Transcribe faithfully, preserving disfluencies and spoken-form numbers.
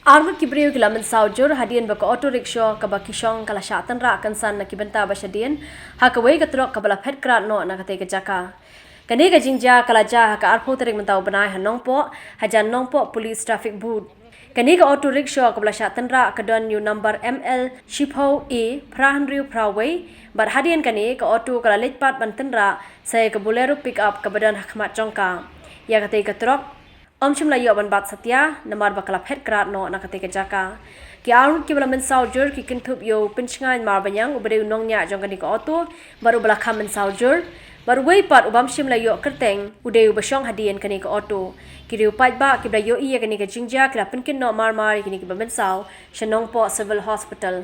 Arngut ki briew ki la mynsaw jur hadien ba ka auto rickshaw kaba ki shong ka la shah tynrah kynsan na ki bynta ba shadien ha kawei ka trok kaba la phet krad noh na katei ka jaka. Kane ka jingjia ka la jia ha ka arphew tarik mynta u bnai ha Nongpoh, hajan Nongpoh Police Traffic Booth. Kane ka auto rickshaw kaba la shah tynrah ka don ïa u number M L shiphew A phra hynriew phra wei, bad hadien kane ka auto ka la leit pat ban tynrah sa ïa ka Bolero pickup kaba don ha khmat jong ka. Ïa katei ka trok ym shym la ïoh ban bat satia namar ba ka la phet krad noh na katei ka jaka. Ki arngut kiba la mynsaw jur ki kynthup ïa u Pynshngaiñ Marbaniang uba dei u nongñiah jong kane ka auto bad uba la kham mynsaw jur, bad uwei pat u bym shym la ïoh kyrteng u dei uba shong hadien kane ka auto. Ki riew paidbah kiba la ïohi ïa kane ka jingjia ki la pynkynnoh marmar ïa kine kiba mynsaw sha Nongpoh Civil Hospital.